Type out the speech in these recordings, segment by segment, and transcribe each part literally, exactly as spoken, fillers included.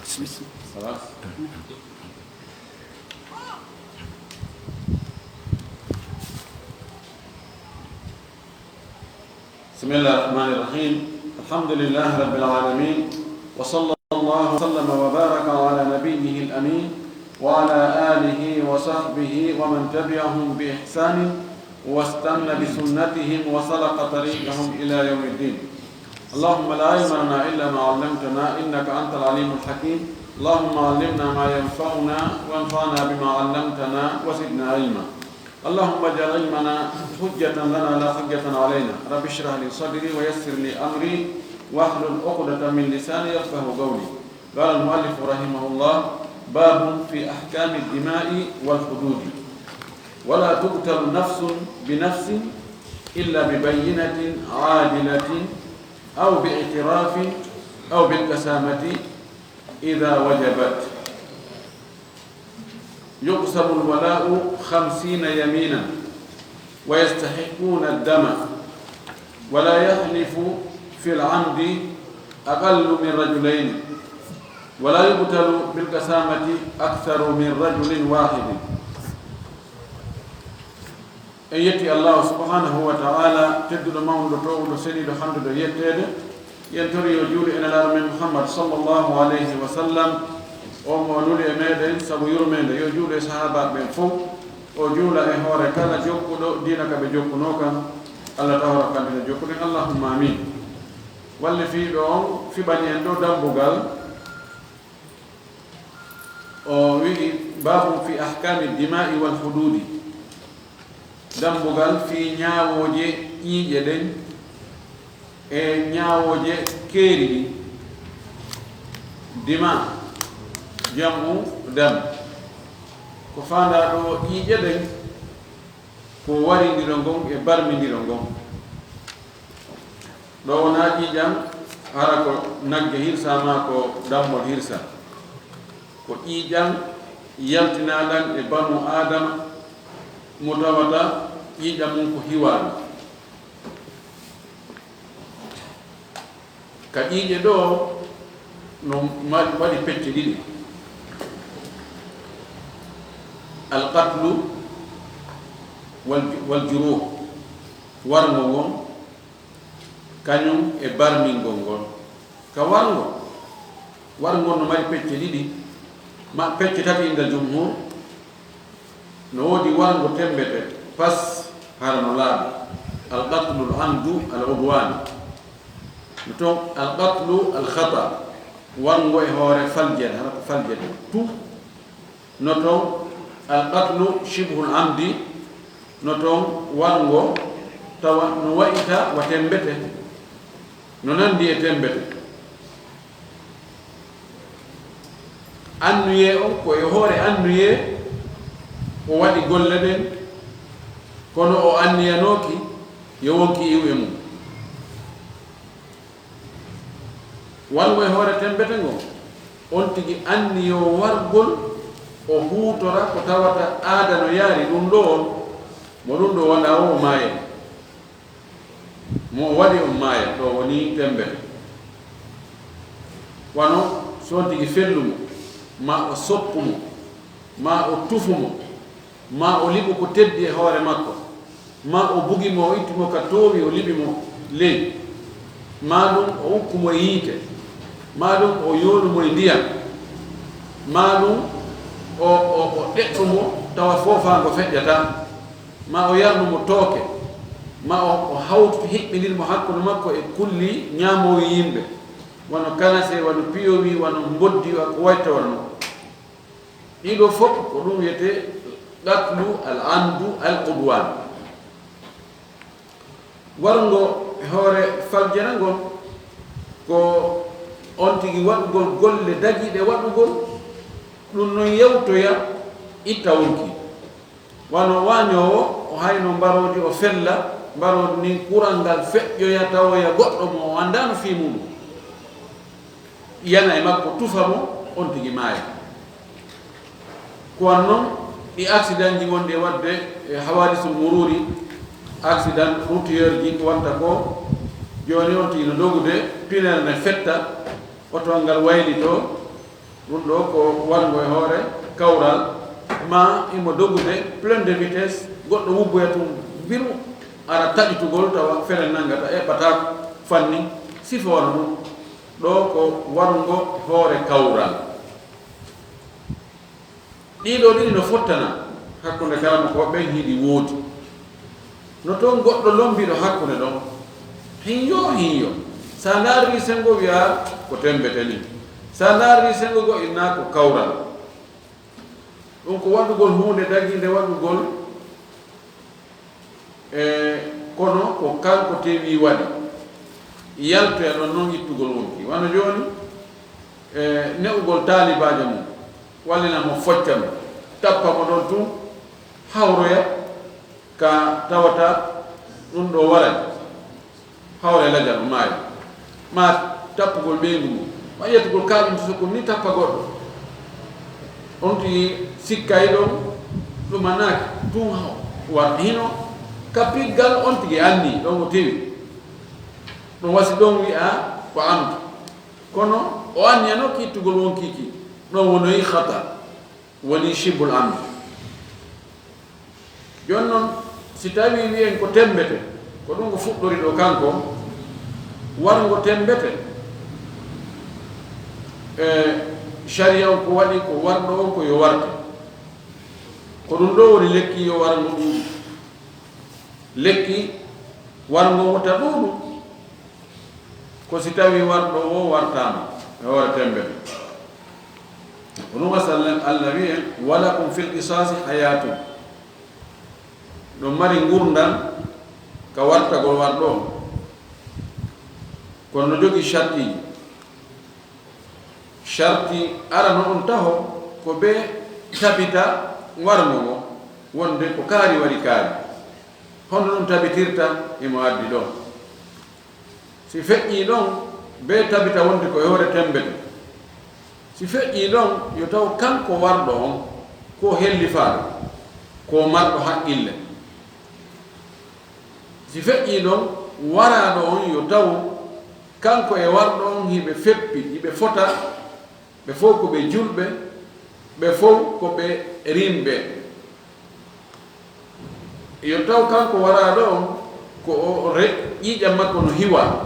خلاص. بسم الله الرحمن الرحيم. الحمد لله رب العالمين، وصلى الله وسلم وبارك على نبيه الأمين وعلى آله وصحبه ومن تبعهم بإحسان واستن بسنتهم وسلك طريقهم إلى يوم الدين. اللهم لا علم لنا إلا ما علمتنا إنك أنت العليم الحكيم. اللهم علمنا ما ينفعنا وانفعنا بما علمتنا وزدنا علما. اللهم اجعل علمنا حجة لنا لا حجة علينا. رب اشرح لي صدري ويسر لي أمري واحلل عقدة من لساني يفقه قولي. قال المؤلف رحمه الله: باب في أحكام الدماء والحدود. ولا تقتل نفس بنفس إلا ببينة عادلة أو باعتراف أو بالقسامة إذا وجبت. يقسم الولاء خمسين يمينا ويستحقون الدم ولا يحلف في العمد أقل من رجلين ولا يقتل بالقسامة أكثر من رجل واحد. En yetti Allahu subhanahu wa ta'ala, tedduɗo, mawnuɗo, toowuɗo, seniiɗo, handuɗo yetteede. Yen tori yo juulu e Nelaaɗo men Muhammad sallallahu alayhi wa sallam, o mo nuli e meɗen sabu yurmeende. Yo juulu e sahaabaaɓe ɓen fow, o juula e hoore kala jokkuɗo diina ka ɓe jokkunoo kan. Allah tawra kan dina jokkuɗen, Allahumma amin. Wallifiiɗo on fiɓani en ɗo dambugal. O wi'i: باب في أحكام الدماء والحدود. Dambugal fii ñaawooje ƴiiƴe ɗen e ñaawooje keeri ɗin. Dima, jamu dam. Ko faandaa ɗo ƴiiƴe ɗen, ko warindiro ngon e barmindiro ngon. Ɗo wonaa ƴiiƴan hara ko nagge hirsa maa ko dammol hirsa. Ko ƴiiƴan yaltinaaɗan e banu Aadama, mo tawata ƴiiƴan mun ko hiwaaɗo. Ka ƴiiƴe ɗo no ma-, waɗi pecce ɗiɗi: alqatlu wal, wal juruh, warngo ngon, kañum e barmingol ngol. Ka warngo, warngo no mari pecce ɗiɗi, ma pecce tati inda jumhur. No woodi warngo temmbete, pas, hara no laaɓi. Alqatlu al amdu al udwan. No ton alqatlu al khata, warngo e hoore faljere, hara ko faljere tu. No ton alqatlu shibhul amdi, no ton warngo tawa no wa'ita wa temmbete, no nandi e temmbete. Annuyee on ko e hoore annuyee o waɗi golle ɗen, kono o anniyanooki yo wonki iw e mum. Warngo e hoore temmbete ngon, on tigi anniyoo wargol, o huutora ko tawata aada no yaari ɗum ɗo on, mo ɗum ɗo waɗaa o maaya. Mo o waɗi on maaya, ɗo woni temmbete. Wano so on tigi fellu mo, ma o soppu mo, ma o tufu mo, ma o liɓu ko teddi e hoore makko, ma o bugi mo, o itti mo ka toowi, o liɓi mo ley, ma ɗum o ukku mo e yiite, ma ɗum o yoolu mo e ndiyam, ma ɗum o, o, o ɗeɗɗu mo tawa foofaango feƴƴataa, ma o yarnu mo tooke, ma o, o hawtu hiɓɓindir mo hakkunde makko e kulli ñaamoowi yimɓe, wano kanasee, wano piyowi, wano mboddi, wa ko wayi tawano. Ɗiɗo fof ko ɗum wiyetee qatlu al amdu al udwan. Warngo e hoore faljere ngon ko on tigi waɗugol golle dagiiɗe waɗugol, ɗum non yewtoya itta wonki. Wano waañoowo, o hayno mbaroodi, o fella mbaroodi ndin, kural ngal feƴƴoya, tawoya goɗɗo mo o anndaano fii muɗum, yana e makko, tufa mo, on tigi maaya. Ko wan non ɗi accident ji wonɗi e waɗde e hawadisul mururi, accident routier ji ko watta ko, jooni on tigi no dogude, pinel ne fetta, oto ngal waylitoo, Ɗum ɗo ko warngo e hoore kawral, ma imo dogude plein de vitesse, goɗɗo wubboya tun mbiru, ara taƴitugol tawa fere nanngata, eɓɓataako fanni, sifa wano ɗum. Ɗo ko warngo hoore kawral. Ɗiɗo ɗiɗi no fottana hakkunde kala mo ko ɓen hiɗi woodi. No toon goɗɗo lombiɗo hakkunde ɗon. Hinyo, hinyo. Sa ndaari sengo wi'a ko tembete ni. Sa ndaari sengo go inna ko kawral. Ɗum ko waɗugol huunde dagiinde waɗugol, e kono ko kanko tewi waɗi. Yaltoya ɗon non ittugol wonki. Wano jooni, e ne'ugol taalibaajo mum, wallina mo focca mo, tappa mo ɗon tun, hawroya ka tawata ɗum ɗo waray. Hawre lajal o maayi, ma tappugol ɓeyngu ngu, ma ƴettugol kaaƴum to sukkum ni tappa goɗɗo. On tigi sikkay ɗon ɗumanaaki tun haw war hino ka piggal on tigi anni ɗon o tewi. Ɗum wasi ɗon wi'a ko amdu. Kono o anniyano kiittugol won kiiki ɗon wonoyi khata, woni shibul amdu. Jooni non, si tawii wi'en ko temmbete, ko ɗum ko fuɗɗori ɗo kanko, warngo temmbete, e sariya on ko waɗi ko warɗo on ko yo warte. Ko ɗum ɗo woni lekki yo warngo ɗuuɗu. Lekki warngo wota ɗuuɗu. Ko si tawii warɗo o wartaama e hoore temmbete. Ko ɗum wasa Allah, Allah wi'i en, "Walakum fil qisasi hayatun." Ɗum mari ngurndan ka wartagol warɗo on. Kono no jogii shartiiji. Sharti arano on taho ko ɓe tabita warngo ngo, wonde ko kaari wari kaari. Hono ɗum tabitirta imo addi ɗo. Si feƴƴii ɗon, bee tabita wonde ko e hoore temmbete. Si feƴƴii ɗon, yo taw kanko warɗo on, ko hellifaaɗo, ko marɗo haqqille. Si feƴƴii ɗon, waraaɗo on yo taw kanko e warɗo on hiɓe feppi, hiɓe fota, ɓe fow ko ɓe julɓe, ɓe fow ko ɓe rimɓe. Yo taw kanko waraaɗo on, ko o re-, ƴiiƴam makko no hiwa.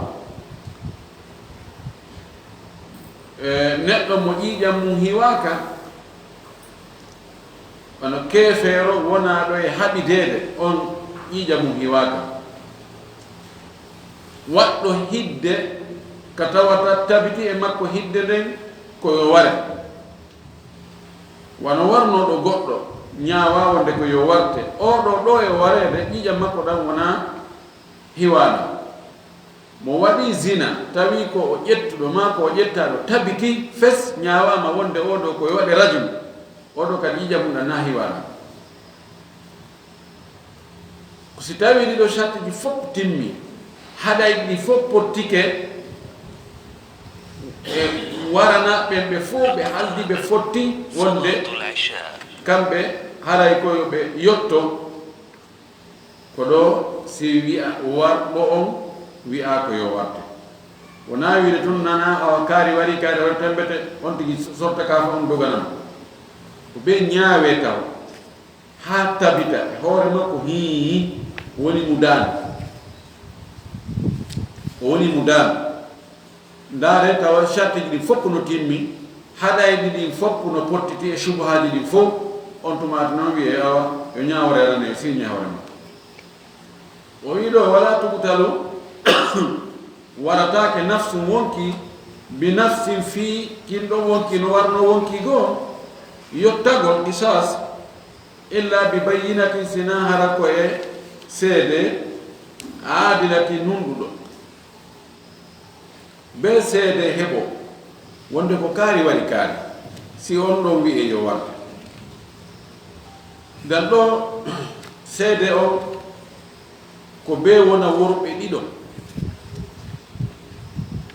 E, neɗɗo mo ƴiiƴam mum hiwaaka, wano keefeero wonaaɗo e haɓideede, on ƴiiƴam mum hiwaaka. Waɗɗo hidde ka tawata tabiti e makko hidde nden ko yo ware. Wano warnooɗo goɗɗo ñaawaa wonde ko yo warte, oo ɗoo ɗoo e wareede ƴiiƴam makko ɗam wonaa hiwaano. Mo waɗii zina, tawi ko o ƴettuɗo maa ko o ƴettaaɗo, tabiti fes ñaawaama wonde oo ɗoo ko yo waɗe rajmu, oo ɗoo kadi ƴiiƴam mum ɗam na hiwaano. Ko si tawii ɗii ɗoo sartiiji fof timmi, haɗayɗi ɗi fof pottike, e warana ɓen ɓe fof ɓe haldi ɓe fotti wonde kamɓe haray ko yo ɓe yotto, ko ɗoo si wi'a warɗo on wi'a ko yo warte. Wonaa wi'de tun nana awa kaari wari, kaari wari temmbete, on tigi sorta kaafa on doganama. Ko ɓe ñaawee taw. Haa tabita e hoore makko, hii, woni mo daani. O woni mo daani. Ndaare tawa sartiiji ɗin fof no timmi, haɗayɗi ɗin fof no pottiti e subuhaaji ɗin fof, on tumaati noon wiyee awa, yo ñaawre rane, si ñaawre ma. O wii ɗoo, "Wala tugtalu." Warataake nafsun wonki, bi nafsin fii kin ɗon wonki no warno wonki goo, yottagol qisas, illa bi bayyinatin sinaa hara ko e seede, aadilatin nunɗuɗo. Bee seede heɓo, wonde ko kaari wari kaari, si on ɗon wi'e yo warte. Dan ɗoo seede on, ko bee wona worɓe ɗiɗo.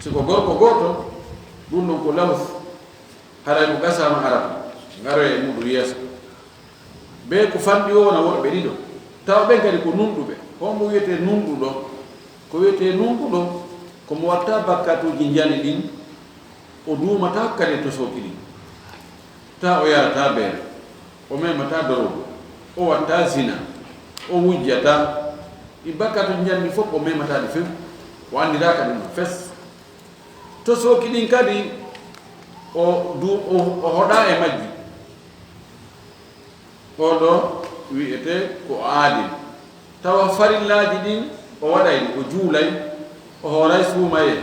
Si ko gorko gooto, ɗum ɗon ko lawus, haray ko gasaama arata, ngaroya e muuɗum yeeso. Bee ko fanɗi o wona worɓe ɗiɗo, tawa ɓen kadi ko nunɗuɓe. Hombo wiyetee nunɗuɗo? Ko wiyetee nunɗuɗo, ko mo watta bakkatuuji njani ɗin, o duumata kadi e tosooki ɗin. Ta o yarata beere, o memata dorogo, o watta zina, o wujjata. Ɗi bakkato njanni fof o memata ɗi few, o anndiraaka ɗum fes. To sooki ɗin kadi, o du-, o, o hoɗa e majji. Oɗo wi'ete ko aadil. Tawa farillaaji ɗin o waɗay ɗi, o juulay, o hooray suumayee,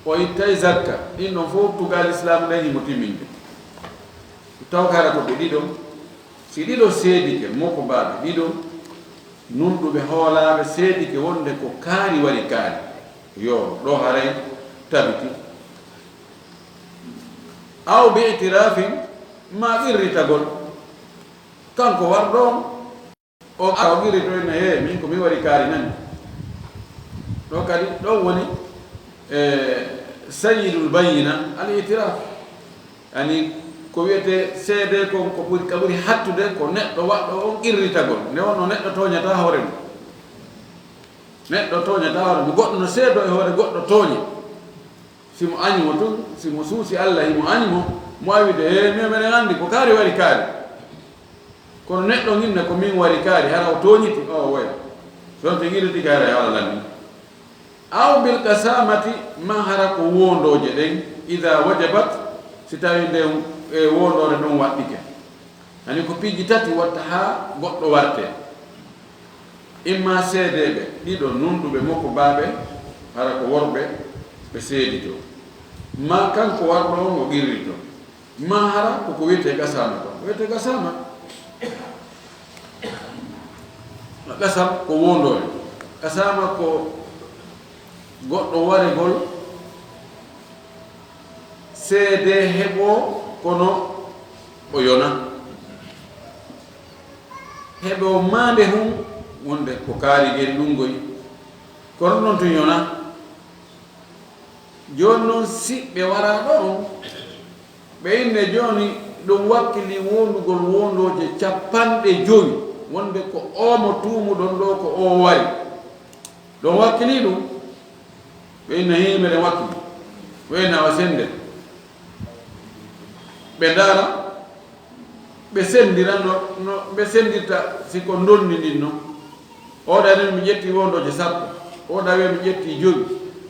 o ittay zakka. Ɗin ɗon fof tugal Islaam nden himo timminde. Taw kala ko ɓe ɗiɗo, si ɗiɗo seedike, mokobaaɓe ɗiɗo, nunɗuɓe hoolaaɓe seedike wonde ko kaari wari kaari, yo ɗo haray tabiti. Aw bi itirafin, ma qirritagol. Kanko warɗo on, o ara o qirrito ene, "He, min ko mi wari kaari nani." Ɗo kadi, ɗo woni, e, sayyidul bayyina, al itiraf. Yani, ko wiyete seede kon, ko ɓuri, ka ɓuri hattude ko neɗɗo waɗɗo on qirritagol. Nde wonno neɗɗo tooñata hoore mum. Neɗɗo tooñata hoore mum. Goɗɗo no seedo e hoore goɗɗo tooñe. Si mo añi mo tun, si mo suusi Allah, himo añi mo, mo wawi wiide, "He, mi, meɗen anndi ko kaari wari kaari." Kono neɗɗo inna ko min wari kaari, hara o tooñiti, o woya. So on tigi rutike hara e Allah lanni. Aw bil qasamati, ma hara ko wondooje ɗen, ida wajabat, si tawi nden, e, wondoore ɗon waɗɗike. Ani ko piiji tati watta haa goɗɗo warte. Imma seedeeɓe ɗiɗo nunɗuɓe mokobaaɓe, hara ko worɓe, ɓe seedito. Ma kanko warɗo on o qirrito. Ma hara ko ko wiyetee qasama kon. Ko wiyetee qasama. Qasam ko wondoore. Qasama ko goɗɗo waregol seede heɓo kono o yona. Heɓo maande hun wonde ko kaari geri ɗum goy. Kono ɗum ɗon tun yona. Jooni noon, si ɓe waraa ɗo on, ɓe inne jooni ɗum wakkili wondugol wondooje capanɗe jowi, wonde ko oo mo tuumuɗon ɗo, ko oo wari. Ɗum wakkili ɗum, ɓe inne hii meɗen wakkili, ɓe inne awa sende. Ɓe ndaara, ɓe senndira no, no ɓe senndirta si ko ndonni ndin non. Oɗa wiya mi ƴetti wondooje sappo, oɗa wiya mi ƴetti jowi,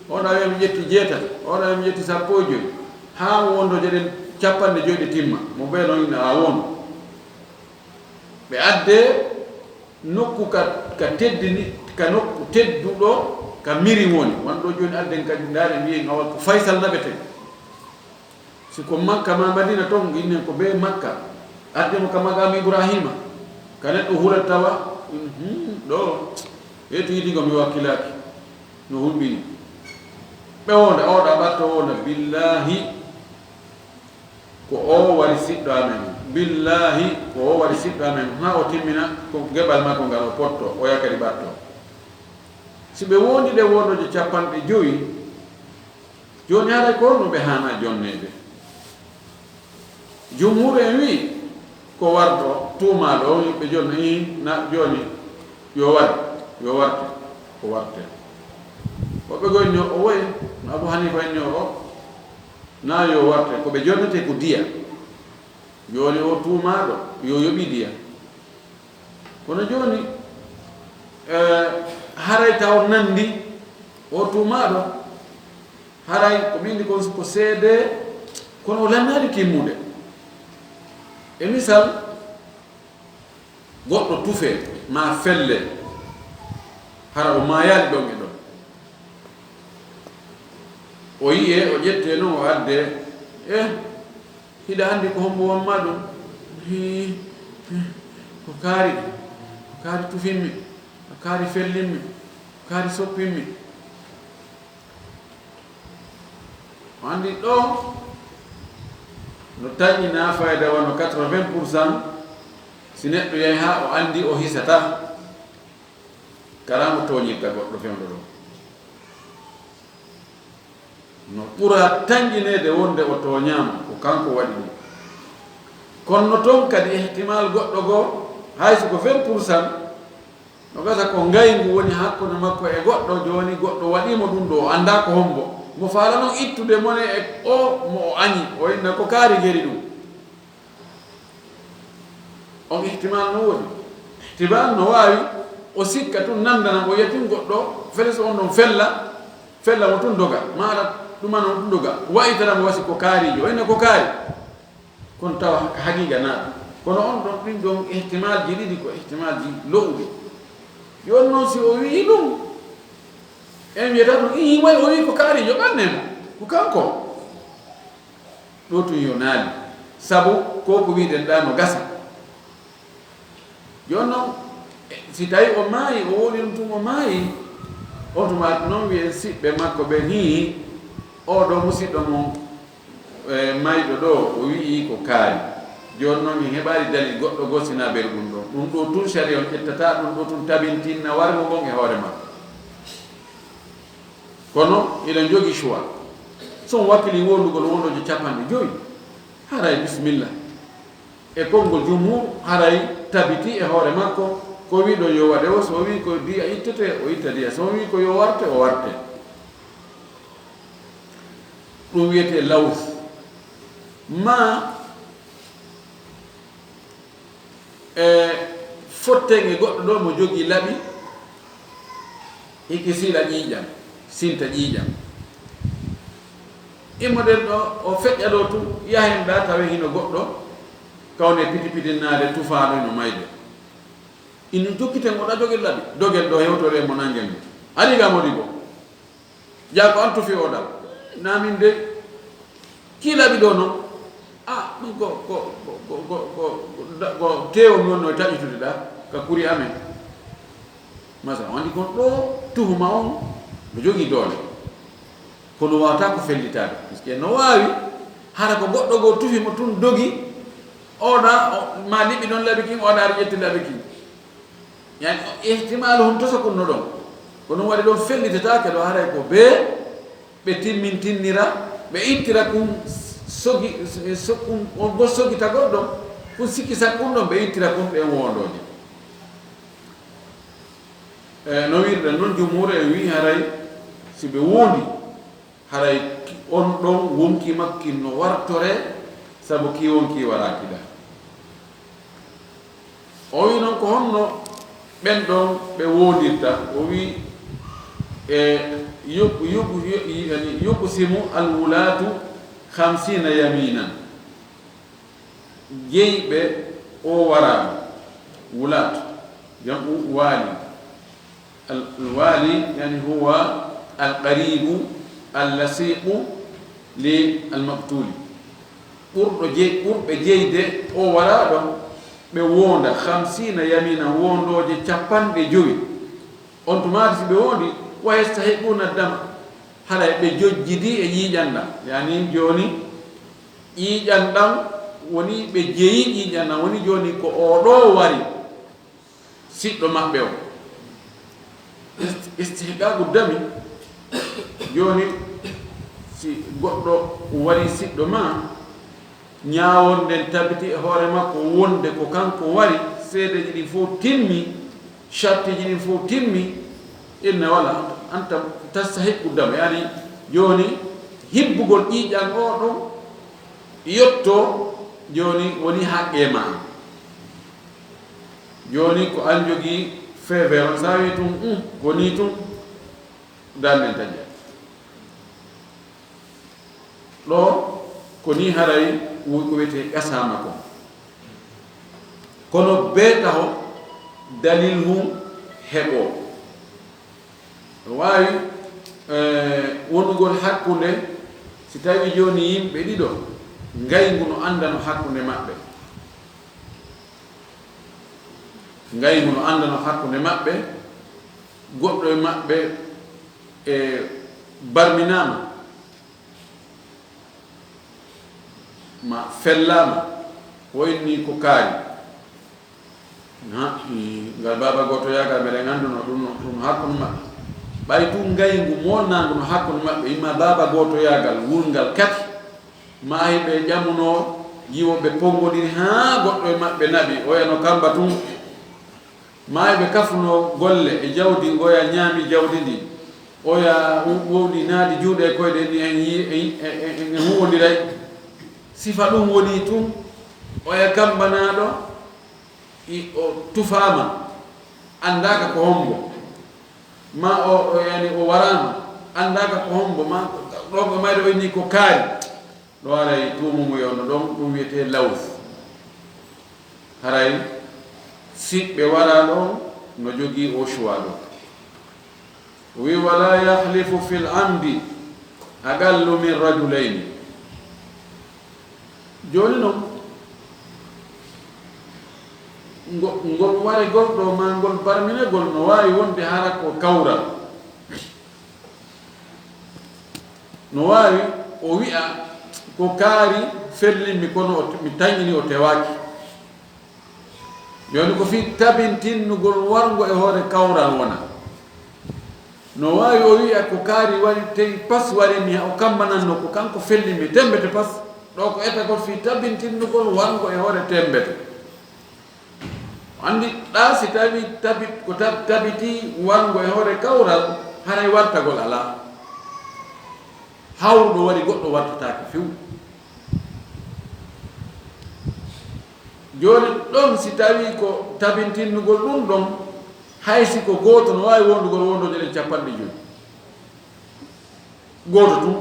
oɗa wiya mi ƴetti jeetati, oɗa wiya mi ƴetti sappo e jowi, haa wondooje ɗen capanɗe jowi ɗe timma. Mo bee non ina a wondo. Ɓe addee nokku ka, ka teddini, ka nokku tedduɗo, ka miri woni. Wano ɗo jooni adden kadi ndaaren mbiyen awa ko Faysal naɓeten. Si ko Makka ma Madina ton, innen ko bee Makka. Adde mo ka maqaamu Ibraahiima. Ka neɗɗo hula tawa, hmm, ɗo, e to yiɗi ko mi wakkilaaki. No hulɓini. Ɓe wonda, oɗa ɓatto wonda, billaahi, ko o wari siɗɗo amen. Billaahi, ko o wari siɗɗo amen. Haa o timmina, ko geɓal makko ngal o potto, o yakadi ɓatto. Si ɓe wondi ɗe wondooje capanɗe jowi, jooni haray ko honno ɓe haana jonneede? Jumhuur en wi'i ko warɗo tuumaaɗo on, ɓe jonna, ii, na jooni yo war, yo warte, ko warte. Woɓɓe goo inno o woye, no Abu Haniifa inno o, na yo warte, ko ɓe jonnete ko diya. Jooni o tuumaaɗo, yo yoɓi diya. Kono jooni, eh, haray taw nanndi o tuumaaɗo, haray ko ɓe inndi kon ko seede, kono o lannaali timmude. E misal, goɗɗo tufee maa fellee, hara o maayaali ɗon e ɗon. O yi'ee, o ƴettee non, o addee, eh, hiɗa anndi ko hombo wammaa ɗum? Hii, hii, ko kaari, ko kaari tufinmi, ko kaari fellinmi, ko kaari soppinmi. O anndi ɗo no taƴinaa fayda wano quatre-vingts pour cent, si neɗɗo yahi haa o anndi o hisataa, kara mo tooñirta goɗɗo fewndo ɗo. No ɓura tanƴineede wonde o tooñaama, ko kanko waɗi ɗum. Kono no toon kadi ihtimal goɗɗo goo, hay so ko vingt pour cent, no gasa ko ngayngu woni hakkunde makko e goɗɗo, jooni goɗɗo waɗii mo ɗum ɗo, o anndaa ko hombo. Mo faala noon ittude mone e o mo o añi, o inna ko kaari geri ɗum. On ihtimal no woodi. Ihtimal no waawi o sikka tun, nandana mo, yiya tun goɗɗo fele, so on ɗon fella, fella mo tun doga, maara ɗumana mo tun doga, wa'itana mo wasi ko kaariijo, o inna ko kaari. Kono tawa ka haqiiqa naa ɗum. Kono on ɗon, ɗin ɗon ihtimalji ɗiɗi ko ihtimalji lo'uɗi. Yo on non si o wi'i ɗum, en wiyata ɗum, ii, way o wi'i ko kaariijo, ɓanne mo. Ko kanko. Ɗo tun yo naali. Sabu ko ko wi'ɗen ɗaa no gasa. Jooni non, si tawi o maayi, o woni ɗum tun o maayi, on tuma non wi'en siɓɓe makko ɓen, hii, oo ɗoo musiɗɗo mon, e, mayɗo ɗoo, o wi'i ko kaari. Jooni non en heɓaali dalil goɗɗo goo sinaa ɓeyru ɗum ɗoo. Ɗum ɗoo tun sariya on ƴettataa, ɗum ɗoo tun tabintinna warngo ngon e hoore makko. Kono hiɗen jogii choix. So on wakkilii wondugol wondooje capanɗe jowi, haray bisimilla. E konngol jumhur, haray tabiti e hoore makko, ko wi'ɗon yo waɗe o, so o wi'i ko diya ittete, o itta diya, so o wi'i ko yo warte, o warte. Ɗum wiyetee lawth. Ma, e, fotten e goɗɗo ɗoo mo jogii laɓi, hiki sila ƴiiƴam, sinta ƴiiƴam. Immoɗen ɗoo, o feƴƴa ɗoo tun, yahen ɗaa tawe hino goɗɗo, kawne pitipitinnaaɗe tufaaɗo hino mayde. Ino jokkiten o ɗaa jogel laɓi, dogen ɗoo hewtore mo nangen mo. Ari ga Modibo. Jaa ko an tufi o ɗaa. Naa min dey. Kii laɓi ɗoo non? Ah, ɗum ko, ko, ko teewo mi wonno e taƴitude ɗaa ka kuri amen. Masa, on anndi kon ɗoo tuhuma on no jogii doole. Kono waawataa ko fellitaade. Puisque no waawi, hara ko goɗɗo goo tufi mo tun dogi, o ɗaa, o, ma liɓi ɗon laɓi kin, o ɗaa aɗa ƴetti laɓi kin. Yani, ihtimaalu hon tosa kun no ɗon. Ko ɗum waɗi ɗon fellitetaake ɗoo, haray ko bee ɓe timmintinnira, ɓe ittira kun sogi, so, kun, on goo sogita goɗɗo, kun sikki sakkun ɗon, ɓe ittira kun ɗen wondooje. E, no wi'irɗen non, jumhuur en wi'i haray si ɓe wondi, haray ki-, on ɗon wonkii makko kin no wartoree, sabu kii wonkii waraaki ɗaa. O wi'i non ko honno ɓen ɗon ɓe wondirta? O wi'i, e, yuk-, yuk-, yu-, yani, yuqsimu al-wulaatu khamsiina yamiinan. Jeyɓe o waraaɓe, wulaat, jam'u waali. Al-, al-waali, yani, huwa al-qariibu al-lasiiqu li al-maqtuuli. Ɓurɗo jey-, ɓurɓe jeyde o waraaɗo, ɓe wonda khamsiina yamiinan, wondooje capanɗe jowi. On tumaati si ɓe wondi, wa yastahiqquuna dama, haray ɓe jojjidi e ƴiiƴan ɗan. Yani jooni, ƴiiƴan ɗan woni ɓe jeyi ƴiiƴan ɗan, woni jooni ko oo ɗoo wari siɗɗo maɓɓe on. Ist-, istihqaaqu dami, jooni si goɗɗo wari siɗɗo maa, ñaawol nden tabiti e hoore makko wonde ko kanko wari, seedeeji ɗin fow timmi, shartiiji ɗin fow timmi, inna wala anta tastahiqqu dam, yani jooni hibbugol ƴiiƴan oo ɗon yotto, jooni woni haqqee maa. Jooni ko an jogii feever on, sa wi tun, um, ko nii tun, danden taƴa. Ɗoo, ko nii haray wo-, ko wiyetee qasaama kon. Kono bee taho dalil mum heɓoo. No waawi, eh, wonugol hakkunde, si tawii jooni yimɓe ɗiɗo, ngayngu no anndano hakkunde maɓɓe. Ngayngu no anndano hakkunde maɓɓe, goɗɗo e maɓɓe, e, barminaama, ma fellaama, ko wayi nii ko kaari. Ha, i, ngal baaba gootoyaagal, meɗen annduno ɗum no, ɗum no hakkunde maɓɓe. Ɓay tun ngayngu moolnaangu no hakkunde maɓɓe, imma baaba gootoyaagal wurngal kati, ma hiɓe ƴamunoo, yiwo ɓe ponngodiri haa goɗɗo e maɓɓe naɓi, oya no kamba tun. Maa ɓe kafuno golle e jawdi, ngoya ñaami jawdi ndi, oya wowli naadi juuɗe e koyɗe ni, en yi-, en, en, en, en huwondiray. Sifa ɗum woni tun, oya kambanaaɗo, i o tufaama, anndaaka ko hombo, ma o, o, yani, o waraama, anndaaka ko hombo, ma ɗo ko mayde o inni ko kaari, ɗo haray tuumumu yo no ɗon, ɗum wiyetee lawf. Haray siɓɓe waraa ɗon no jogii o choix ɗo. Wi, "Wala yahlifu fil amdi aqallu min rajulayni." Jooni non, ngo-, ngol waregol ɗo, ma ngol barminegol, no waawi wonde hara ko kawral. No waawi o wi'a ko kaari fellimmi, kono o, mi tañini o tewaaki. Jooni ko fii tabintinnugol warngo e hoore kawral wona. No waawi o wi'a ko kaari wari, tewi pas wari mi, o kammananno ko kanko fellimmi tembete pas. Ɗo ko etagol fii tabintinnugol warngo e hoore tembete. Anndi ɗa si tawi tabi-, ko tab-, tabitii warngo e hoore kawral, haray wartagol alaa. Hawruɗo wari goɗɗo wartataake few. Jooni ɗon si tawii ko tabintinnugol ɗum ɗon, hay si ko gooto no waawi wondugol wondooje ɗen capanɗe jowi. Gooto tun.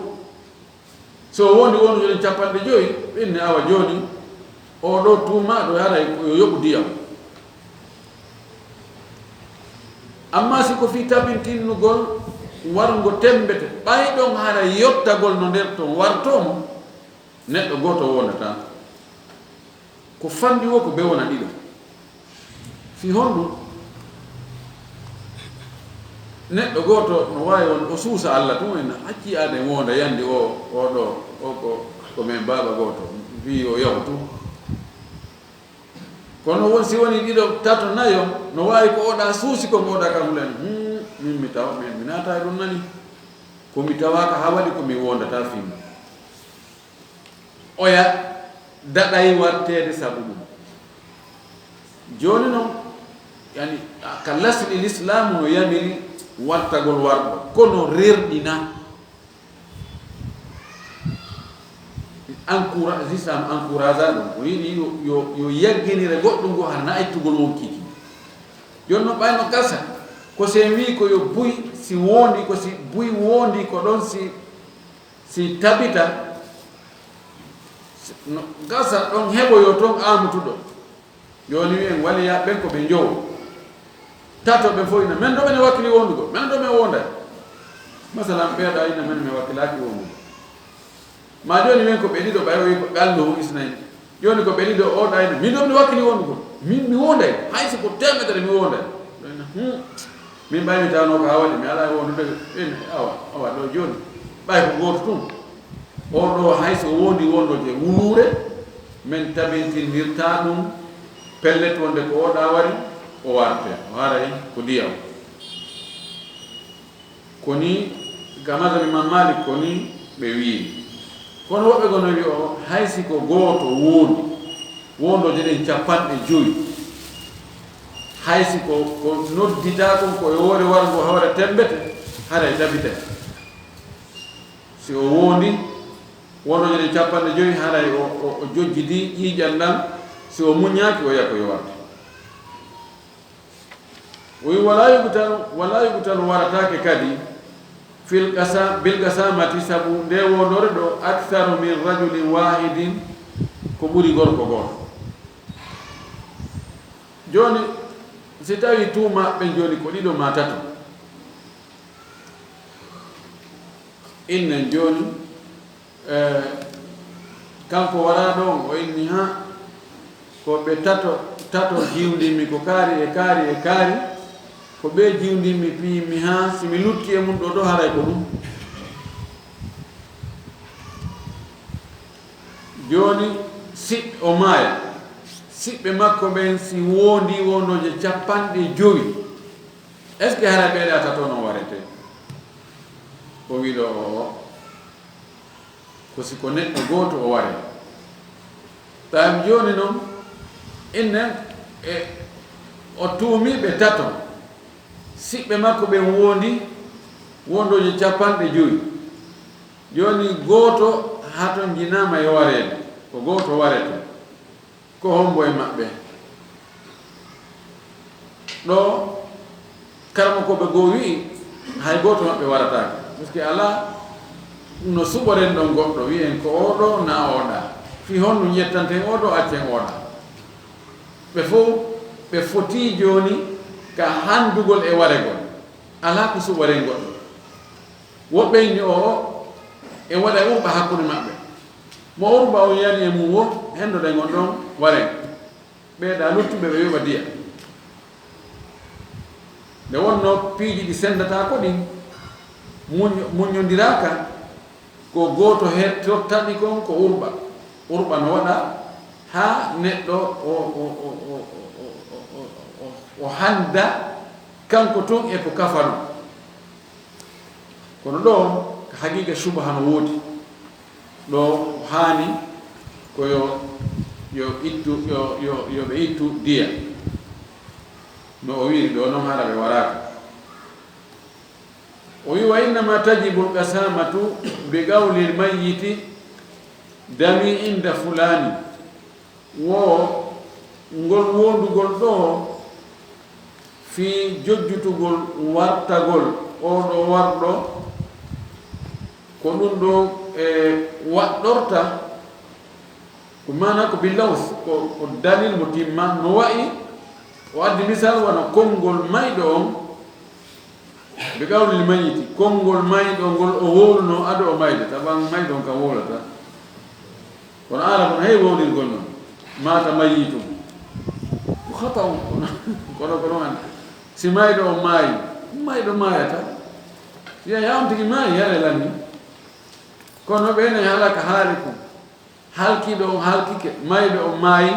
So wondi wondooje ɗen capanɗe jowi, ɓe inni awa jooni, oo ɗoo tuumaaɗo haray ko yo yoɓu diyam. Amma si ko fii tabintinnugol warngo tembete, ɓay ɗon hara yottagol no nder ton wartoo mo, neɗɗo gooto wondataa. Ko fanndi woo ko ɓe wona ɗiɗo. Fii honɗum? Neɗɗo gooto no waawi won o suusa Alla tun, en accii aaden wonda yandi o, o ɗoo, o ko, ko men baaba gooto, fii o yahu tun. Kono won si woni ɗiɗo, tato, nayo, no waawi ko oɗa suusi kon, oɗa ka hulani. Hmm, min mi tawa, min mi naata e ɗum nani. Ko mi tawaaka haa waɗi ko mi wondataa fii mum. Oya daɗay warteede sabu ɗum. Jooni non, yani, ka lasli Lislaamu no yamiri wartagol warɗo, kono rerɗina. Encoura-, Lislaam encouragea ɗum. O yiɗi yo, yo, yo yagginire goɗɗum ngo hara na ittugol wonkiki. Jooni non ɓay no gasa, ko si en wii ko yo buy si wondi, ko si buy wondi ko ɗon si, si tabita, no gasa ɗon heɓoyo ton aamutuɗo. Jooni wi'en waliyaaɓe ɓen ko ɓe njowo. Tato ɓen fof ina, men ɗo men wakkili wondugol, men ɗo men wonday. Masalan, ɓeeɗo ina men mi wakkilaaki wondugol. Ma jooni men ko ɓe ɗiɗo ɓay o wi ko ɓe alluhu isnayni. Jooni ko ɓe ɗiɗo o ɗa ina, min ɗo mi wakkili wondugol. Min mi wonday, hay si ko teemedere mi wonday. Ɗo ina, hmm. Min ɓay mi tawnoo ko haa waɗi, mi alaa e wondude, ɓen, awa, awa, ɗo jooni. Ɓay ko gooto tun. Oo ɗoo hay so wondi wondooje wuluure, men tabintinirtaa ɗum, pellet wonde ko oo ɗaa wari, o warte, o haray ko diyam. Ko nii, ka mazhab Imam Malik, ko nii ɓe wiiri. Kono woɓɓe goo no wi'o, hay si ko gooto wondi, wondooje ɗen capanɗe jowi, hay si ko, ko nodditaa kon ko e hoore warngo hoore tembete, haray tabitay. Si o wondi, wondooje ɗen capanɗe jowi, haray o, o, o jojjidi ƴiiƴan ɗan, si o muññaaki, o yaha ko yo warde. O wi, "Wala yubtalu, wala yubtalu, warataake kadi, fil qasa-, bil qasamati, sabu nde wondore ɗo, aktharu min rajulin wahidin, ko ɓuri gorko gooto." Jooni, si tawi tuuma ɓen jooni ko ɗiɗo ma tato, innen jooni, Eh, kanko waraa ɗon, o inni, "Ha, ko ɓe tato, tato jiwndimmi, ko kaari e kaari e kaari, ko ɓe jiwndimmi, piyimmi, ha, si mi lutti e mum ɗo, ɗo haray ko ɗum." Jooni, si o maaya, siɓɓe makko ɓen si wondi wondooje capanɗe jowi, est-ce que hara ɓeeɗa tato no warete? O wi ɗo, o, o. Ko si ko neɗɗo gooto o ware. Tawi jooni non, innen e o tuumi ɓe tato. Siɓɓe makko ɓen wondi, wondooje capanɗe jowi. Jooni gooto hatonjinaama e wareede. Ko gooto warete. Ko hombo e maɓɓe? Ɗo karamokooɓe goo wi'i, hay gooto maɓɓe warataake. Parce que alaa no suɓoren ɗon goɗɗo, wi'en ko oo ɗoo, naa oo ɗaa. Fii honɗun ƴettanten oo ɗoo, accen oo ɗaa? Ɓe fow, ɓe fotii jooni ka handugol e waregol. Alaa ko suɓoren goɗɗo. Woɓɓe inni oo, e waɗa urɓa hakkunde maɓɓe. Mo urɓa on yani e mum woo, hendoɗen on ɗon, waren. Ɓee ɗaa luttuɓe ɓe yoɓa diya. Nde wonnoo piiji ɗi sendataako ɗin, muñ-, muññondiraaka, ko gooto hettotaɗi kon ko urɓa. Urɓa no waɗa haa neɗɗo o, o, o handa kanko tun e ko kafanoo. Kono ɗoo, ka haqiiqa, subaha no woodi. Ɗoo haani ko yo, yo ittu, yo, yo, yo ɓe ittu diya. No o wi'iri ɗoo non, hara ɓe waraaka. O wi'i, "Wa innama tajibu alqasamatu bi qawli almayyiti dami inda fulani." Wo ngol wondugol ɗoo fii jojjutugol wartagol oo ɗoo warɗo, ko ɗun ɗoo, e, waɗɗorta, ko maanaa ko billaws, ko, ko dalil mo timma, no wa'i, o addi misal wano konngol mayɗo on, bi qawlil mayyiti, konngol mayɗo ngol o wowlunoo ado o mayde, taban mayɗo on kan wowlataa. Kono Aaraba no heewi wowlirgol non, maata mayyitun. Ko khata on, kono, kono, kono an, si mayɗo on maayi, mayɗo maayataa. Wi'a, "Yaa on tigi maayi, yare lanni." Kono ɓe ne halaka haali kun. Halkiiɗo on halkike, mayɗo on maayi.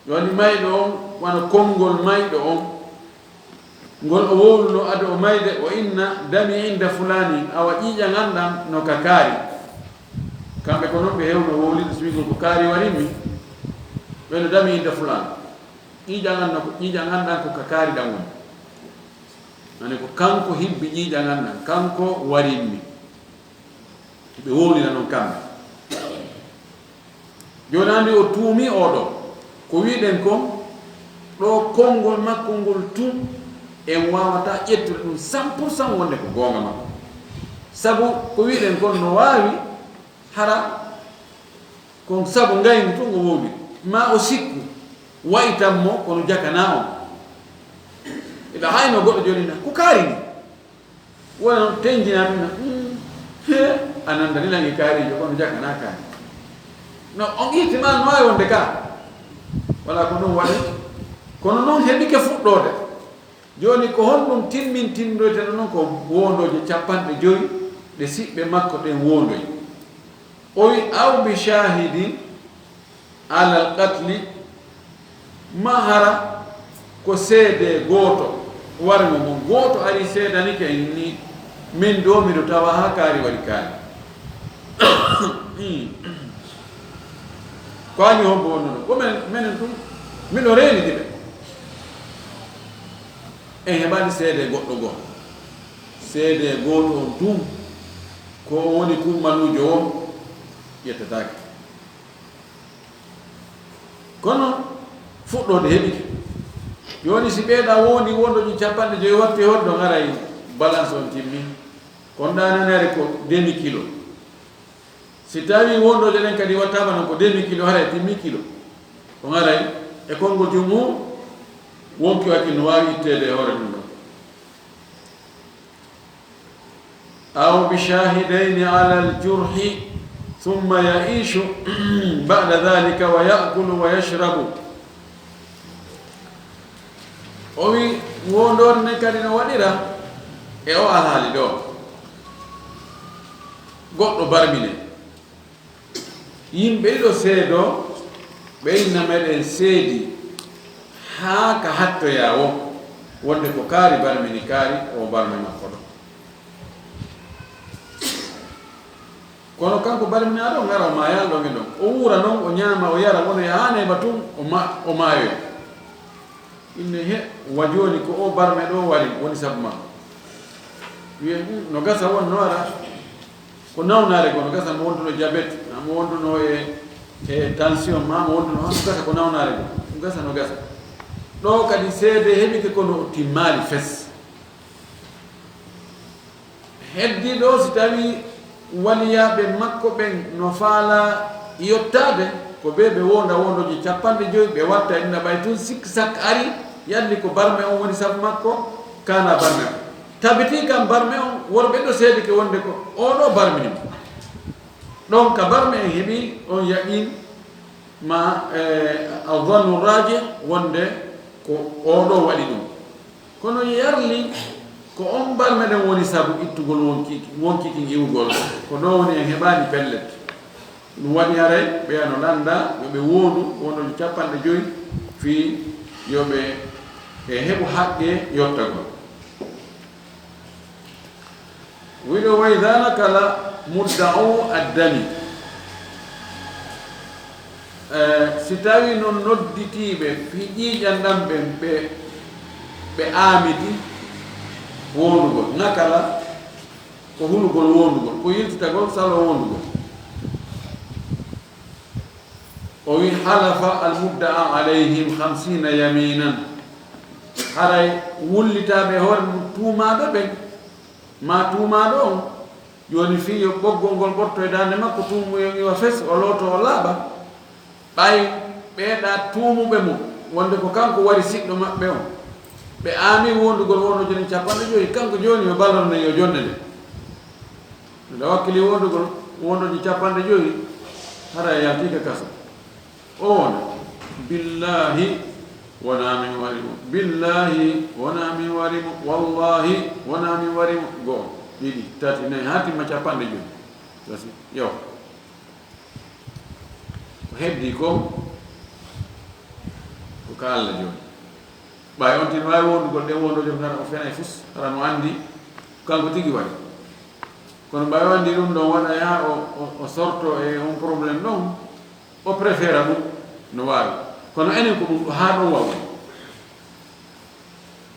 Woni mayɗo on, wano konngol mayɗo on, ngol o wowluno ado o mayde, o inna, "Dami inda fulani, awa ƴiiƴan an ɗan no ka kaari." Kamɓe ko non ɓe hewno wowlirde, so wi'gol ko kaari warimmi, ɓe no, "Dami inda fulan, ƴiiƴan an no ko, ƴiiƴan an ɗan ko ka kaari ɗan woni." Ani ko kanko hibbi ƴiiƴan an ɗan, kanko warimmi. Ɓe wowlina non kamɓe. Jooni anndi o tuumi oo ɗoo. Ko wi'ɗen kon, ɗoo konngol makko ngol tun, en waawataa ƴettude ɗun cent pour cent wonde ko goonga makko. Sabu ko wi'ɗen kon no waawi hara kon sabu ngaynu tun o wowli. Maa o sikku, wa'itan mo, kono jakanaa on. Eɓe haynoo goɗɗo jooni na, ko kaari ni. Wona noon tenjinaa ɗum na, "Hmm, he, a nandani lan e kaariijo, kono jakanaa kaari." No, on ihtimal no waawi wonde ka. Wala ko ɗum waɗi. Kono noon heɓike fuɗɗoode. Jooni ko honɗum timmintindoyteno noon ko wondooje capanɗe jowi ɗe siɓɓe makko ɗen wondoyi. O wi, "Aw bi shahidin alal qatli," ma hara ko seede gooto, warngo mo gooto ari seedanike ni, min ɗo miɗo tawa haa kaari waɗi kaari. Hmm. Ko ani hombo wonno ɗo? Ko men, menen ɗum, miɗo reenidi ɓe. En heɓani seede goɗɗo goo. Seede gooto on tun, ko woni kummaluujo on, ƴettataake. Kono fuɗɗoode heɓike. Jooni, si ɓeeɗa wondi wondoji capanɗe joyi watti hoore ɗo, ngaray balance on timmi. Kon ɗananere ko demi kilo. Si tawi wondoje ɗen kadi wattaama non ko demi kilo, haray timmi kilo. Ko ngaray e konngol jumhur, wonki wakil no waawi itteede e hoore ɗum ɗon. Aw bi shahidayni ala al-jurhi, thumma ya'ishu ba'da dhalika wa ya'kulu wa yashrabu. O wi, wondoore nden kadi no waɗira e o alhaali ɗo. Goɗɗo barmine. Yimɓe ɗiɗo seedoo, ɓe inna meɗen seedi haa ka hattoyaa wo, wonde ko kaari barmini kaari, o barme makko ɗo. Kono kanko barminaaɗo, o ngara o maayaa ɗon e ɗon. O wuura non, o ñaama, o yara, wona yahaanay ba tun, o ma-, o maayoy. Inne he, wa jooni ko o barme ɗo wari, woni sabu makko. Wi'en, "Hmm, no gasa won no ara." Ko nawnaare goo, no gasa mo wonduno diabète, maa mo wonduno e, e tension, maa mo wonduno, no gasa ko nawnaare goo. No gasa, no gasa. Ɗo kadi seede heɓike kono o timmaali fes. Heddi ɗo si tawi waliyaaɓe makko ɓen no faala yottaade, ko ɓe ɓe wonda wondoji capanɗe joyi, ɓe watta inna ɓay tun sikki sakka ari, yalli ko barme on woni sabu makko, kana barme on. Tabiti kam barme on, worɓe ɗo seedike wonde ko oɗo barmini mo. Ɗon ka barme en heɓi on yaqiin ma, eh, azannu raji wonde ko oɗo waɗi ɗum. Kono yarli ko on barme ɗen woni sabu ittugol wonki, wonki kin iwugol. Ko ɗo woni en heɓani pellet. Ɗum waɗi haray ɓe ano landa yo ɓe wondu wondoji capanɗe joyi fii yo ɓe, e heɓu haqqe yottagol. Wiɗo wa idha nakala mudda'u addami. Eh, si tawi non nodditiiɓe fii ƴiiƴan ɗan ɓen ɓe, ɓe aamiti wondugol. Nakala ko hulugol wondugol, ko yiltitagol salo wondugol. O wi halafa almudda'a alayhim khamsina yaminan. Haray wullitaaɓe hoore mum tuumaaɓe ɓen, ma tuumaaɗo on, jooni fii yo ɓoggol ngol ɓorto e daande makko, tuumuyen iwa fes, o looto, o laaɓa. Ɓay ɓeeɗa tuumuɓe mo, wonde ko kanko wari siɗɗo maɓɓe on. Ɓe aami wondugol wondoji ɗin capanɗe joyi, kanko jooni yo balor nden yo jonne nde. Nde wakkili wondugol wondoji capanɗe joyi, hara e yaltiika kaso. O wona, billahi, wona min wari mo. Billahi, wona min wari mo. Wallahi, wona min wari mo. Go'o, ɗiɗi, tati, nayi, haa timma capanɗe joyi. Gasi, yo. Ko heddi kon, ko ka Alla jooni. Ɓay on tin waawi wondugol ɗen wondoje ko hara o fenay fus, hara no anndi kanko tigi waɗi. Kono ɓay o anndi ɗum ɗon waɗa yaa o, o, o sorto e on problème ɗon, o préféra ɗum no waawi. Kono enen ko ɗum ɗo haa ɗon waawude.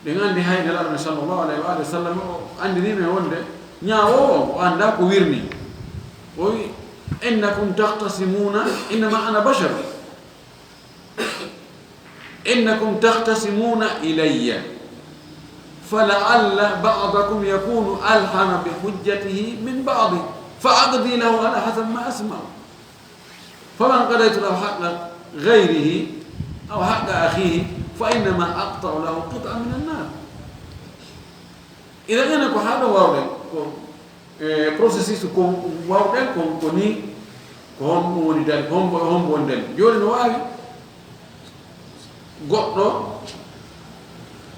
Ɗen anndi hay Nelaaɗo men sallallahu alayhi wa alihi wa sallam o anndinii men wonde ñaawoowo on o anndaa ko wirnii. O wi, "Innakum takhtasimuna, innama ana bashar." إنكم تختصمون إلي فلعل بعضكم يكون ألحن بحجته من بعض فأقضي له على حسب ما أسمع فمن قضيت له حق غيره أو حق أخيه فإنما أقطع له قطعا من النار. Idan enen ko haa ɗo waawɗen ko e processus ko waawɗen kon ko nii, ko hombo woni dali, hombo, hombo woni dali. Jooni no waawi goɗɗo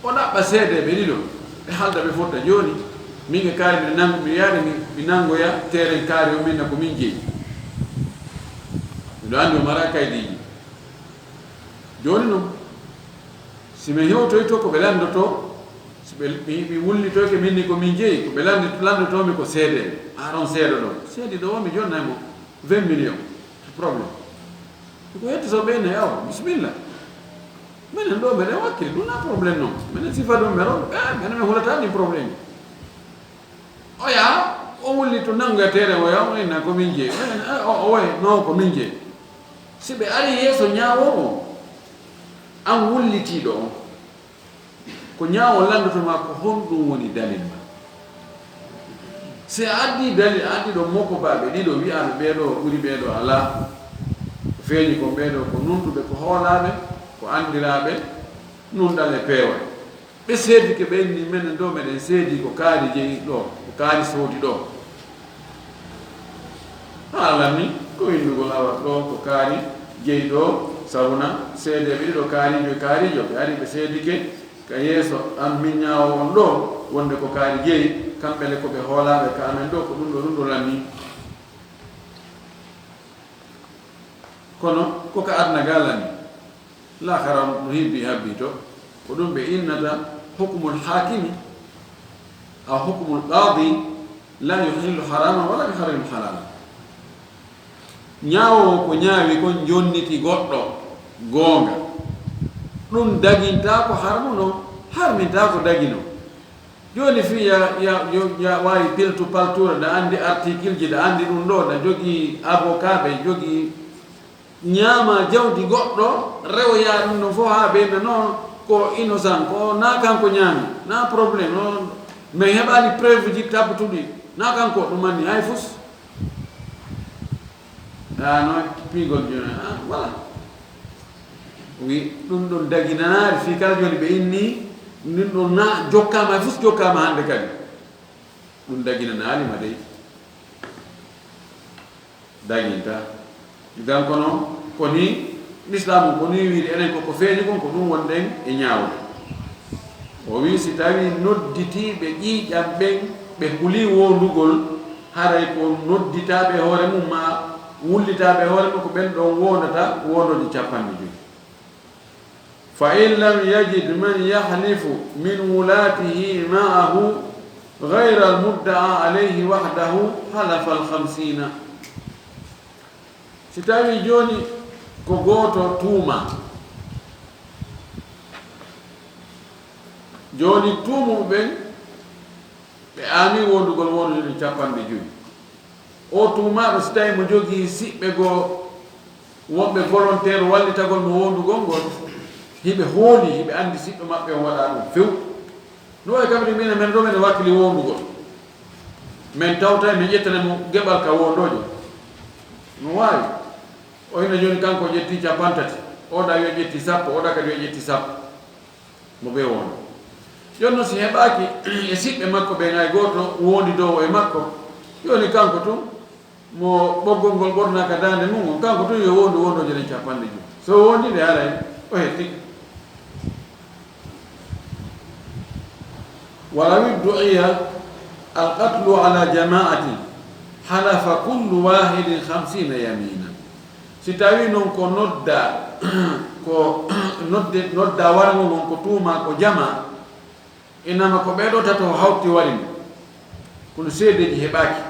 o ɗaɓɓa seedeeɓe ɗiɗo, ɓe haalda ɓe fotta. Jooni min e kaari mi nang-, mi yaade mi, mi nanngoya teeren kaari o min na ko min jeyi. Miɗo anndi o mara kaydiiji. Jooni non, si min hewtoyto ko ɓe lanndotoo, si ɓe, mi, mi wullitoyke min ni ko min jeyi, ko ɓe lanndi-, lanndotoo mi ko seedeeɓe. Aaron seedo ɗo. Seedi ɗo o mi jonna e mo vingt millions. Problème. Ko yetti so ɓe ne, awa, bismillah. Menen ɗo meɗen wakkili, ɗum na problème non. Menen sifa ɗum mero, eh, menen mi hulata ɗin problème. O yaha, o wulli to nanngoya teere o yaha, o inna ko min jeyi. O inna, eh, o, o wayi, no ko min jeyi. Si ɓe ari yeeso ñaawoowo on, an wullitiiɗo on, ko ñaawo lanndoto ma ko honɗum woni dalil ma. Si a addi dalil, a addi ɗo mokobaaɓe ɗiɗo wi'aaɓe ɓee ɗo ɓuri ɓee ɗo alaa. Ko feeñi kon ɓee ɗo ko nunɗuɓe, ko hoolaaɓe, ko anndiraaɓe, nunɗal e peewal. Ɓe seedike ɓe inni, menen ɗo meɗen seedi ko kaari jeyi ɗo, ko kaari soodi ɗo. Haalan ni ko winndugol awat ɗo ko kaari jeyi ɗo, sabuna seedeeɓe ɗiɗo kaariijo e kaariijo, ɓe ari ɓe seedike ka yeeso an min ñaawo on ɗo, wonde ko kaari jeyi, kamɓe le ko ɓe hoolaaɓe ka amen ɗo, ko ɗum ɗo, ɗum ɗo lanni. Kono ko ka aduna ga lanni. Laakara no hibbi habbi to, ko ɗum ɓe innata hukmul haakimi, aw hukmul qaadi, la yuhillu haraman wala yuharrimu halalan. Ñaawoowo ko ñaawi kon jonniti goɗɗo goonga. Ɗum dagintaa ko harmuno, harmintaa ko dagino. Jooni fii ya, ya, yo, ya waawi piltu paltuura, ɗa anndi article ji, ɗa anndi ɗum ɗo, ɗa jogii avocat, ɓe jogii ñaama jawdi goɗɗo, rewoyaa ɗum ɗon fof haa ɓeyna noon, Ko innocent, ko na kanko ñaami, na problème, no, mais heɓaali preuve ji tabbutuɗi, na kanko ɗum manni hay fus. Ah, no, piigol jooni, ah, voilà. Wi, ɗum ɗon daginanaari, fii kala jooni ɓe inni, ɗum ɗon na jokkaama hay fus, jokkaama hannde kadi. Ɗum daginanaali ma dey. Daginta. Ngam kono, ko ni, Lislaamu ko ni wiiri enen ko, ko feeñi kon, ko ɗum wonɗen e ñaawde. O wii, si tawii nodditiiɓe ƴiiƴam ɓen, ɓe hulii woondugol, haray ko nodditaaɓe hoore mum, ma wullitaaɓe hoore mum, ko ɓen ɗon woondata woondooji capanɗe joy. Fa in lam yajid man yahlifu min wulatihi ma'ahu ghayra al-mudda'a alayhi wahdahu, halafa al-khamsina. Si tawi jooni ko gooto tuuma, jooni tuumuɓe ɓen, ɓe aami wondugol wondude ɗum capanɗe joyi. O tuumaaɗo, si tawi mo jogii siɓɓe goo wonɓe volontaire wallitagol mo wondugol ngol, hiɓe hooli, hiɓe anndi siɓɓe maɓɓe on waɗa ɗum few. No wayi kamɓe minen, men ɗo men wakkili wondugol. Men tawta, men ƴettane mo geɓal ka wondooje. No waawi. O hino jooni kanko o ƴetti capantati, o ɗa yo ƴetti sappo, o ɗa kadi yo ƴetti sappo. Mo ɓe wonda. Jooni noon si heɓaaki e siɓɓe makko ɓen hay gooto wondidoowo e makko, jooni kanko tun mo ɓoggol ngol ɓornaa ka daande mum on, kanko tun yo wondu wondooje ɗen capanɗe joyi. So wondii nde haray o hetti. Walaw iddu'iya alqatlu ala jama'atin halafa kullu wahidin khamsina yamina. Si tawii noon ko nodda, ko nodde, nodda warngo ngon ko tuuma ko jama, inama ko ɓee ɗoo tato hawti wari mo, kono seedeeji heɓaaki.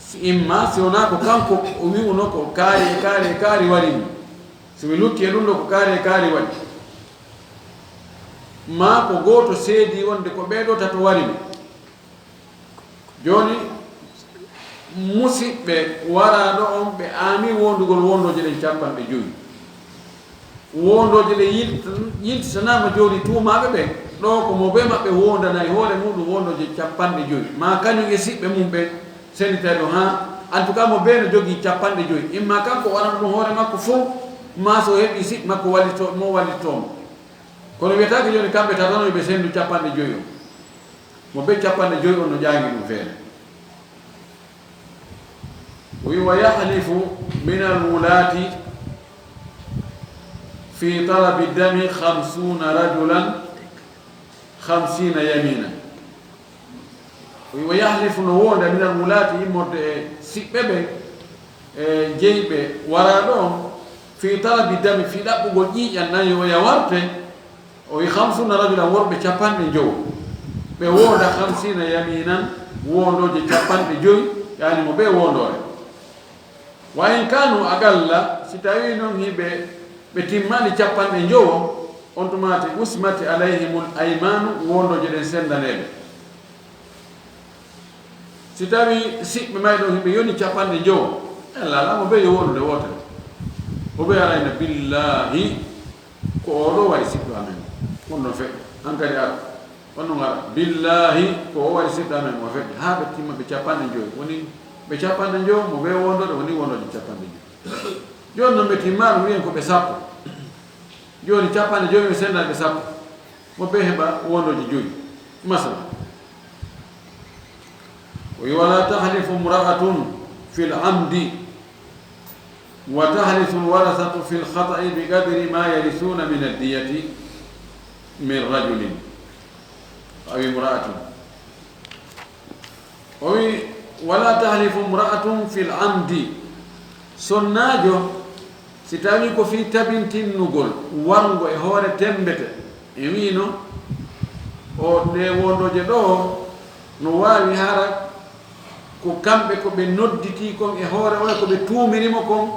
Si imma, si wonaa ko kanko o wi'uno ko kaari e kaari e kaari wari mo, si mi lutti e ɗum ɗoo ko kaari e kaari waɗi, maa ko gooto seedii wonde ko ɓee ɗoo tato wari mo. Jooni, musiɓɓe waraaɗo on, ɓe aami wondugol wondooje ɗen capanɗe joyi. Wondooje ɗen yilti-, yiltitanaama jooni tuumaaɓe ɓen. Ɗoo ko mo bee maɓɓe wondanay hoore muuɗum wondooje capanɗe joyi. Maa kañum e siɓɓe mum ɓen senditay ɗum haa, en tout cas, mo bee no jogii capanɗe joyi. Imma kanko waɗana ɗum hoore makko fow, maa so heɓii siɓɓe makko wallito-, mo wallitoo mo. Kono wiyetaake jooni kamɓe tata no ɓe sendu capanɗe joyi on. Mo be capanɗe joyi on no ƴaangi ɗum feere. O wi, "Wa yahlifu min al-wulati fi talabi dami khamsuna rajulan khamsina yamina." O wi, "Wa yahlifu, no wonda min al-wulati, immorde e siɓɓe ɓen, e jeyɓe waraaɗo on, fi talabi dami, fi ɗaɓɓugol ƴiiƴan nan yo oya warte." O wi, "Khamsuna rajulan, worɓe capanɗe njowo, ɓe wonda khamsina yaminan, wondooje capanɗe joyi, yaani mo ɓe wondoore. Wa in kanu aqalla, si tawii noon hiɓe, ɓe timmani capanɗe njowo, on tumaati usmati alayhimul aymanu, wondooje ɗen sendaneeɓe." Si tawii siɓɓe may ɗon hiɓe yoni capanɗe njowo, en laalaa mo be yo wondude wootere. O be arayna, "Billaahi, ko oo ɗoo wari siɗɗo amen. On ɗon feƴƴa. Hankadi ara. On ɗon ara. Billaahi, ko oo wari siɗɗo amen, o feƴƴa." Haa ɓe timma ɓe capanɗe njowo. Woni ɓe capanɗe njowo, mo be wondoode, woni wondooje capanɗe njowo. Jooni non ɓe timmaama, wiyen ko ɓe sappo. Jooni capanɗe jowi ɓe sendaade sappo. Mo be heɓa wondooje joyi. Masala. O wi, "Wala tahlifu imra'atun fil amdi, wa tahlifu al-warasatu fil khata'i bi qadri ma yarisuna min ad-diyati min rajulin aw imra'atin." O wi, "Wala tahlifu imra'atun fil amdi." Sonnaajo, si tawii ko fii tabintinnugol warngo e hoore temmbete, e wiino, o, nde wondooje ɗoo no waawi hara ko kamɓe ko ɓe nodditii kon e hoore oya, ko ɓe tuumiri mo kon,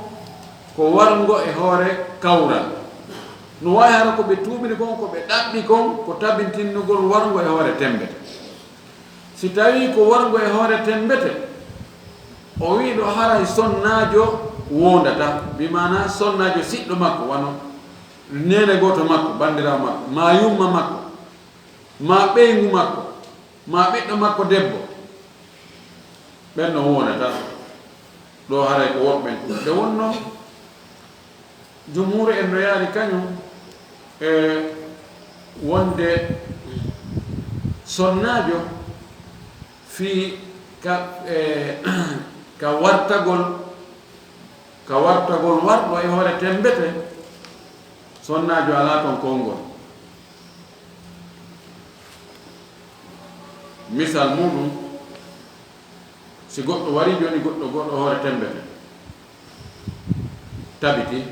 ko warngo e hoore kawral. No waawi hara ko ɓe tuumiri kon, ko ɓe ɗaɓɓi kon, ko tabintinnugol warngo e hoore temmbete. Si tawii ko warngo e hoore temmbete, o wii ɗo haray sonnaajo wondata, bi maanaa sonnaajo siɗɗo makko, wano neene gooto makko, banndiraawo makko, maa yumma makko, maa ɓeyngu makko, maa ɓiɗɗo makko debbo, ɓen no wonata ɗo, haray ko worɓe ɓen tun. Nde wonno jumhur en no yaari kañum e wonde sonnaajo fii ka, e, ka wartagol, ka wartagol warɗo e hoore temmbete, sonnaajo alaa ton konngol. Misal muɗum, si goɗɗo wari jooni, goɗɗo goɗɗo hoore temmbete, tabiti,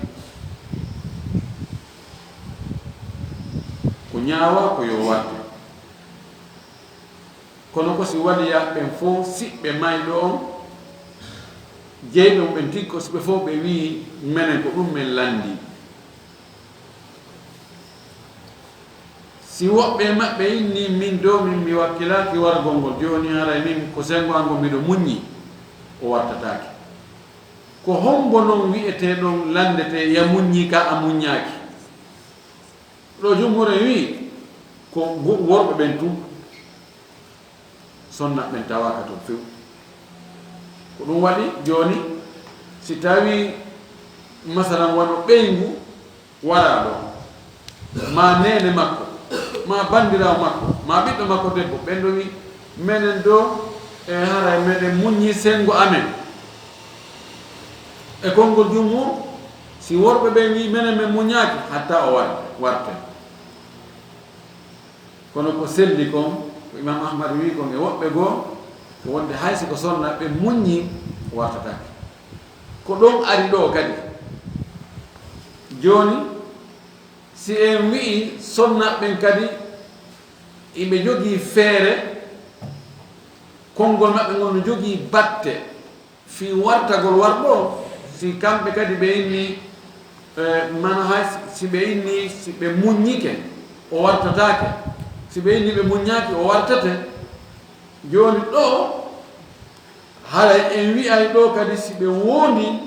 ko ñaawa ko yo warte. Kono ko si waliyaaɓe ɓen fof siɓɓe mayɗo on, jeyɓe mum ɓen tigi ko siɓɓe fof ɓe wi'i, menen ko ɗum men lanndii. Si woɓɓe e maɓɓe inni, min doo min mi wakkilaaki wargol ngol, jooni haray min ko senngo an ngol miɗo muññi, o wartataake. Ko hommbo non wi'etee ɗon lanndetee, ya muññii ka a muññaaki? Ɗo jumhur en wi'i ko go-, worɓe ɓen tun, sonnaaɓe ɓen tawaaka ton few. Ko ɗum waɗi jooni, si tawii, masalan, wano ɓeyngu waraa ɗo, maa neene makko, maa banndiraawo makko, maa ɓiɗɗo makko debbo, ɓen ɗo wi'i, menen doo, e haray meɗen muññi senngo amen. E konngol jumhur, si worɓe ɓen wi'i, menen men muññaaki, hatta o war-, warte. Kono ko selli kon, ko Imam Ahmad wi'i kon e woɓɓe goo, ko wonde hay si ko sonnaaɓe ɓen muññii, o wartataake. Ko ɗon ari ɗoo kadi. Jooni, si en wi'i sonnaaɓe ɓen kadi, iɓe jogii feere, konngol maɓɓe ngol no jogii batte fii wartagol warɗo, si kamɓe kadi ɓe inni, e, mana hay si ɓe inni, si ɓe muññike, o wartataake. Si ɓe inni ɓe muññaaki, o wartate. Jooni ɗoo, haray en wi'ay ɗoo kadi si ɓe woondii,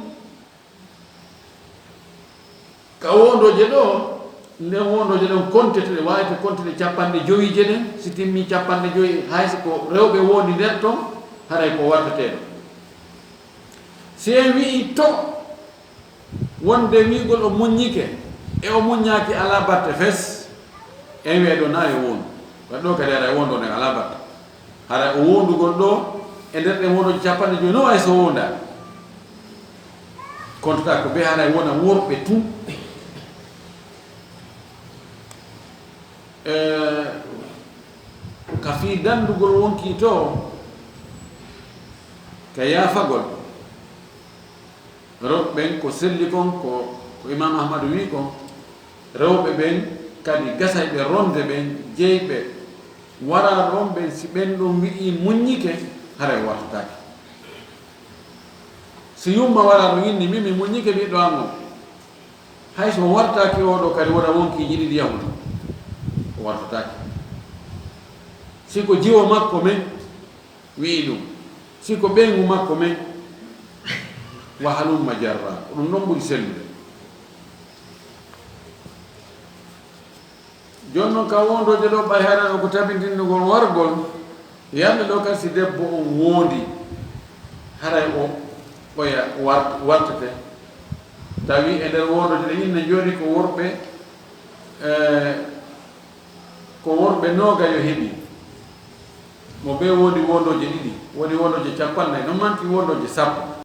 ka woondooje ɗoo, nden woondooje ɗon kontete, ɗe waawete kontede capanɗe jowiije ɗen, si timmii capanɗe jowi, hay si ko rewɓe wondi nder ton, haray ko warteteeɗo. Si en wi'ii to, wonde wi'ugol o muññike, e o muññaaki alaa batte fes, en wi'ay ɗoo naa yo woondu. Waɗi ɗoo kadi haray woondoo nden alaa batte. Hara o wondugol ɗoo e nder ɗen wondooji capanɗe jowi, no wayi so wondaani. Kontata ko bee hara e wona worɓe tun. E, ka fii danndugol wonkii to, ka yaafagol. Rewɓe ɓen ko selli kon, ko, ko Imam Ahmadu wi'i kon, rewɓe ɓen kadi gasay ɓe ronde ɓen jeyɓe waraaɗo on ɓen, si ɓen ɗon wi'i muññike, haray o wartataake. Si yumma waraaɗo inni, min mi muññike ɓiɗɗo an on, hay so o wartaaki oo ɗoo kadi wona wonkiiji ɗiɗi yahude, o wartataake. Si ko jiwo makko men, wi'i ɗum, si ko ɓeyngu makko men, wa halumma jarra, ko ɗum ɗon ɓuri sellude. Jooni non, ka wondooje ɗoo, ɓay haray o ko tabintinɗo ngol wargol, yalla ɗoo kadi si debbo on woondii, haray o, oya war-, wartete. Tawi e nder wondooje ɗen, inne jooni ko worɓe, eh, ko worɓe noogayo heɓi. Mo bee woodi wondooje ɗiɗi, woodi wondooje cappanɗe nayi, non manki wondooje sappo.